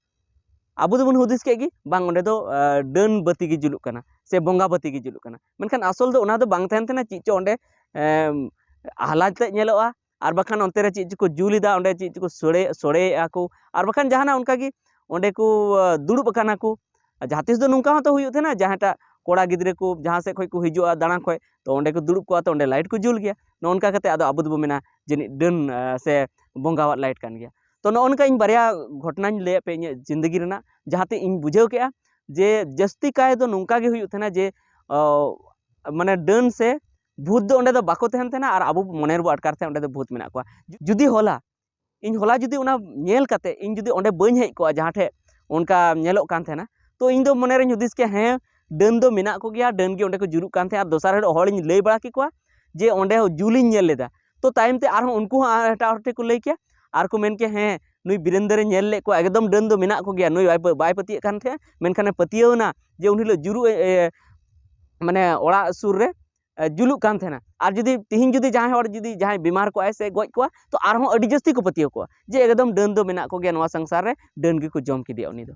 ᱟᱵᱚ ᱫᱚᱵᱚᱱ ᱦᱩᱫᱤᱥ ᱠᱮᱫ ᱜᱮ, ᱵᱟᱝ, ᱚᱸᱰᱮ ᱫᱚ ᱟᱸ, ᱰᱟᱹᱱ ᱵᱟᱹᱛᱤ ᱜᱮ ᱡᱩᱞᱩᱜ ᱠᱟᱱᱟ ᱥᱮ ᱵᱚᱸᱜᱟ ᱵᱟᱹᱛᱤ ᱜᱮ ᱡᱩᱞᱩᱜ ᱠᱟᱱᱟ᱾ ᱢᱮᱱᱠᱷᱟᱱ ᱟᱥᱚᱞ ᱫᱚ ᱚᱱᱟ ᱫᱚ ᱵᱟᱝ ᱛᱟᱦᱮᱱ ᱛᱟᱦᱮᱱᱟ᱾ ᱪᱮᱫ ᱪᱚ ᱚᱸᱰᱮ ᱮᱢ, ᱟᱦᱞᱟ ᱛᱮ ᱧᱮᱞᱚᱜᱼᱟ, ᱟᱨ ᱵᱟᱠᱷᱟᱱ ᱚᱱᱛᱮ ᱨᱮ ᱪᱮᱫ ᱪᱚᱠᱚ ᱡᱩᱞ ᱮᱫᱟ, ᱚᱸᱰᱮ ᱪᱮᱫ ᱪᱚᱠᱚ ᱥᱚᱲᱮ, ᱥᱚᱲᱮᱭᱮᱫᱼᱟ ᱠᱚ, ᱟᱨ ᱵᱟᱠᱷᱟᱱ ᱡᱟᱦᱟᱱᱟᱜ ᱚᱱᱠᱟ ᱜᱮ ᱚᱸᱰᱮ ᱠᱚ ᱟᱸ, ᱫᱩᱲᱩᱵ ᱟᱠᱟᱱᱟ ᱠᱚ᱾ ᱟᱨ ᱡᱟᱦᱟᱸ ᱛᱤᱥ ᱫᱚ ᱱᱚᱝᱠᱟ ᱦᱚᱸᱛᱚ ᱦᱩᱭᱩᱜ ᱛᱟᱦᱮᱱᱟ, ᱡᱟᱦᱟᱸᱭᱴᱟᱜ ᱠᱚᱲᱟ ᱜᱤᱫᱽᱨᱟᱹ ᱠᱚ ᱡᱟᱦᱟᱸ ᱥᱮᱫ ᱠᱷᱚᱱ ᱠᱚ ᱦᱤᱡᱩᱜᱼᱟ ᱫᱟᱬᱟ ᱠᱷᱚᱱ, ᱛᱚ ᱚᱸᱰᱮ ᱠᱚ ᱫᱩᱲᱩᱵ ᱠᱚᱜᱼᱟ, ᱛᱚ ᱚᱸᱰᱮ ᱞᱟᱭᱤᱴ ᱠᱚ ᱡᱩᱞ ᱜᱮᱭᱟ᱾ ᱱᱚᱜᱼᱚ ᱱᱚᱝᱠᱟ ᱠᱟᱛᱮ ᱟᱫᱚ ᱟᱵᱚ ᱫᱚᱵᱚ ᱢᱮᱱᱟ ᱡᱟᱹᱱᱤᱡ ᱰᱟᱹᱱ ᱟᱸ, ᱥᱮ ᱵᱚᱸᱜᱟᱣᱟᱜ ᱞᱟᱭᱤᱴ ᱠᱟᱱ ᱜᱮᱭᱟ᱾ ᱛᱚ ᱱᱚᱜᱼᱚ ᱱᱚᱝᱠᱟ ᱤᱧ ᱵᱟᱨᱭᱟ ᱜᱷᱚᱴᱚᱱᱟᱧ ᱞᱟᱹᱭᱟᱫ ᱯᱮ ᱤᱧᱟᱹᱜ ᱡᱤᱱᱫᱮᱜᱤ ᱨᱮᱱᱟᱜ, ᱡᱟᱦᱟᱸᱛᱮ ᱤᱧ ᱵᱩᱡᱷᱟᱹᱣ ᱠᱮᱜᱼᱟ ᱡᱮ ᱡᱟᱹᱥᱛᱤ ᱠᱟᱭ ᱫᱚ ᱱᱚᱝᱠᱟ ᱜᱮ ᱦᱩᱭᱩᱜ ᱛᱟᱦᱮᱱᱟ ᱡᱮ ᱚ, ᱢᱟᱱᱮ ᱰᱟᱹᱱ ᱥᱮ ᱵᱷᱩᱛ ᱫᱚ ᱚᱸᱰᱮ ᱫᱚ ᱵᱟᱠᱚ ᱛᱟᱦᱮᱱ ᱛᱟᱦᱮᱱᱟ, ᱟᱨ ᱟᱵᱚ ᱢᱚᱱᱮ ᱨᱮᱵᱚ ᱟᱴᱠᱟᱨ ᱛᱟᱦᱮᱸᱫ ᱚᱸᱰᱮ ᱫᱚ ᱵᱷᱩᱛ ᱢᱮᱱᱟᱜ ᱠᱚᱣᱟ᱾ ᱡᱩᱫᱤ ᱦᱚᱞᱟ ᱤᱧ ᱦᱚᱞᱟ ᱡᱩᱫᱤ ᱚᱱᱟ ᱧᱮᱞ ᱠᱟᱛᱮ ᱤᱧ ᱡᱩᱫᱤ ᱚᱸᱰᱮ ᱵᱟᱹᱧ ᱦᱮᱡ ᱠᱚᱜᱼᱟ ᱡᱟᱦᱟᱸ ᱴᱷᱮᱡ ᱚᱱᱠᱟ ᱧᱮᱞᱚᱜ ᱠᱟᱱ ᱛᱟᱦᱮᱱᱟ, ᱛᱚ ᱤᱧ ᱫᱚ ᱢᱚᱱᱮ ᱨᱮᱧ ᱦᱩᱫᱤᱥ ᱠᱮᱭᱟ, ᱦᱮᱸ, ᱰᱟᱹᱱ ᱫᱚ ᱢᱮᱱᱟᱜ ᱠᱚᱜᱮᱭᱟ, ᱰᱟᱹᱱ ᱜᱮ ᱚᱸᱰᱮ ᱠᱚ ᱡᱩᱞᱩᱜ ᱠᱟᱱ ᱛᱟᱦᱮᱸᱫ᱾ ᱟᱨ ᱫᱚᱥᱟᱨ ᱦᱤᱞᱳᱜ ᱦᱚᱲᱤᱧ ᱞᱟᱹᱭ ᱵᱟᱲᱟ ᱠᱮᱠᱚᱣᱟ ᱡᱮ ᱚᱸᱰᱮ ᱦᱚᱸ ᱡᱩᱞᱤᱧ ᱧᱮᱞ ᱞᱮᱫᱟ᱾ ᱛᱚ ᱛᱟᱭᱚᱢ ᱛᱮ ᱟᱨᱦᱚᱸ ᱩᱱᱠᱩ ᱦᱚᱸ ᱮᱴᱟᱜ ᱦᱚᱲ ᱴᱷᱮᱱ ᱠᱚ ᱞᱟᱹᱭ ᱠᱮᱭᱟ, ᱟᱨ ᱠᱚ ᱢᱮᱱ ᱠᱮᱭᱟ, ᱦᱮᱸ, ᱱᱩᱭ ᱵᱤᱨᱮᱱᱫᱟᱨᱮ ᱧᱮᱞ ᱞᱮᱫ ᱠᱚᱣᱟ, ᱮᱠᱫᱚᱢ ᱰᱟᱹᱱ ᱫᱚ ᱢᱮᱱᱟᱜ ᱠᱚᱜᱮᱭᱟ, ᱱᱩᱭ ᱵᱟᱭ ᱯᱟᱹ-, ᱵᱟᱭ ᱯᱟᱹᱛᱭᱟᱹᱜ ᱠᱟᱱ ᱛᱟᱦᱮᱸᱫ, ᱢᱮᱱᱠᱷᱟᱱᱮ ᱯᱟᱹᱛᱭᱟᱹᱣ ᱮᱱᱟ ᱡᱮ ᱩᱱ ᱦᱤᱞᱳᱜ ᱡᱩᱨᱩᱜ ᱮ, ᱮ, ᱢᱟᱱᱮ ᱚᱲᱟᱜ ᱥᱩᱨ ᱨᱮ ᱮ, ᱡᱩᱞᱩᱜ ᱠᱟᱱ ᱛᱟᱦᱮᱱᱟ᱾ ᱟᱨ ᱡᱩᱫᱤ ᱛᱤᱦᱤᱧ ᱡᱩᱫᱤ ᱡᱟᱦᱟᱸᱭ ᱦᱚᱲ ᱡᱩᱫᱤ ᱡᱟᱦᱟᱸᱭ ᱵᱤᱢᱟᱨ ᱠᱚᱜᱼᱟᱭ ᱥᱮ ᱜᱚᱡ ᱠᱚᱜᱼᱟ, ᱛᱚ ᱟᱨᱦᱚᱸ ᱟᱹᱰᱤ ᱡᱟᱹᱥᱛᱤ ᱠᱚ ᱯᱟᱹᱛᱭᱟᱹᱣ ᱠᱚᱜᱼᱟ ᱡᱮ ᱮᱠᱫᱚᱢ ᱰᱟᱹᱱ ᱫᱚ ᱢᱮᱱᱟᱜ ᱠᱚᱜᱮᱭᱟ ᱱᱚᱣᱟ ᱥᱚᱝᱥᱟᱨ ᱨᱮ, ᱰᱟᱹᱱ ᱜᱮᱠᱚ ᱡᱚᱢ ᱠᱮᱫᱮᱭᱟ ᱩᱱᱤ ᱫᱚ᱾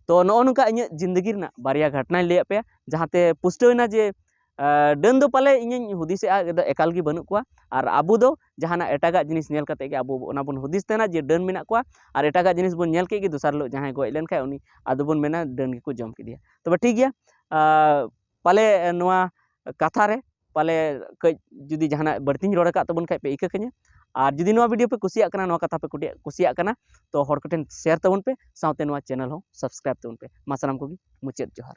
ᱛᱚ ᱱᱚᱜᱼᱚ ᱱᱚᱝᱠᱟ ᱤᱧᱟᱹᱜ ᱡᱤᱱᱫᱮᱜᱤ ᱨᱮᱱᱟᱜ ᱵᱟᱨᱭᱟ ᱜᱷᱚᱴᱚᱱᱟᱧ ᱞᱟᱹᱭᱟᱫ ᱯᱮᱭᱟ, ᱡᱟᱦᱟᱸᱛᱮ ᱯᱩᱥᱴᱟᱹᱣ ᱮᱱᱟ ᱡᱮ ᱮ, ᱰᱟᱹᱱ ᱫᱚ ᱯᱟᱞᱮ ᱤᱧᱤᱧ ᱦᱩᱫᱤᱥᱮᱜᱼᱟ ᱮᱠᱫᱚ ᱮᱠᱟᱞ ᱜᱮ ᱵᱟᱹᱱᱩᱜ ᱠᱚᱣᱟ᱾ ᱟᱨ ᱟᱵᱚ ᱫᱚ ᱡᱟᱦᱟᱱᱟᱜ ᱮᱴᱟᱜᱟᱜ ᱡᱤᱱᱤᱥ ᱧᱮᱞ ᱠᱟᱛᱮ ᱜᱮ ᱟᱵᱚ ᱚᱱᱟ ᱵᱚᱱ ᱦᱩᱫᱤᱥ ᱛᱟᱦᱮᱱᱟ ᱡᱮ ᱰᱟᱹᱱ ᱢᱮᱱᱟᱜ ᱠᱚᱣᱟ, ᱟᱨ ᱮᱴᱟᱜᱟᱜ ᱡᱤᱱᱤᱥ ᱵᱚᱱ ᱧᱮᱞ ᱠᱮᱫ ᱜᱮ, ᱫᱚᱥᱟᱨ ᱦᱤᱞᱳᱜ ᱡᱟᱦᱟᱸᱭ ᱜᱚᱡ ᱞᱮᱱᱠᱷᱟᱱ ᱩᱱᱤ ᱟᱫᱚ ᱵᱚᱱ ᱢᱮᱱᱟ ᱰᱟᱹᱱ ᱜᱮᱠᱚ ᱡᱚᱢ ᱠᱮᱫᱮᱭᱟ᱾ ᱛᱚᱵᱮ ᱴᱷᱤᱠ ᱜᱮᱭᱟ, ᱟᱨ ᱯᱟᱞᱮ ᱱᱚᱣᱟ ᱠᱟᱛᱷᱟ ᱨᱮ ᱯᱟᱞᱮ ᱠᱟᱹᱡ ᱡᱩᱫᱤ ᱡᱟᱦᱟᱱᱟᱜ ᱵᱟᱹᱲᱛᱤᱧ ᱨᱚᱲ ᱟᱠᱟᱫ ᱛᱟᱵᱚᱱ ᱠᱷᱟᱡ ᱯᱮ ᱤᱠᱟᱹ ᱠᱟᱹᱧᱟ᱾ ᱟᱨ ᱡᱩᱫᱤ ᱱᱚᱣᱟ ᱵᱷᱤᱰᱤᱭᱳ ᱯᱮ ᱠᱩᱥᱤᱭᱟᱜ ᱠᱟᱱᱟ, ᱱᱚᱣᱟ ᱠᱟᱛᱷᱟ ᱯᱮ ᱠᱩᱴᱤᱭᱟᱜ-, ᱠᱩᱥᱤᱭᱟᱜ ᱠᱟᱱᱟ, ᱛᱚ ᱦᱚᱲ ᱠᱚᱴᱷᱮᱱ ᱥᱮᱭᱟᱨ ᱛᱟᱵᱚᱱ ᱯᱮ, ᱥᱟᱶᱛᱮ ᱱᱚᱣᱟ ᱪᱮᱱᱮᱞ ᱦᱚᱸ ᱥᱟᱵᱥᱠᱨᱟᱭᱤᱵ ᱛᱟᱵᱚᱱ ᱯᱮ᱾ ᱢᱟ ᱥᱟᱱᱟᱢ ᱠᱚᱜᱮ ᱢᱩᱪᱟᱹᱫ ᱡᱚᱦᱟᱨ᱾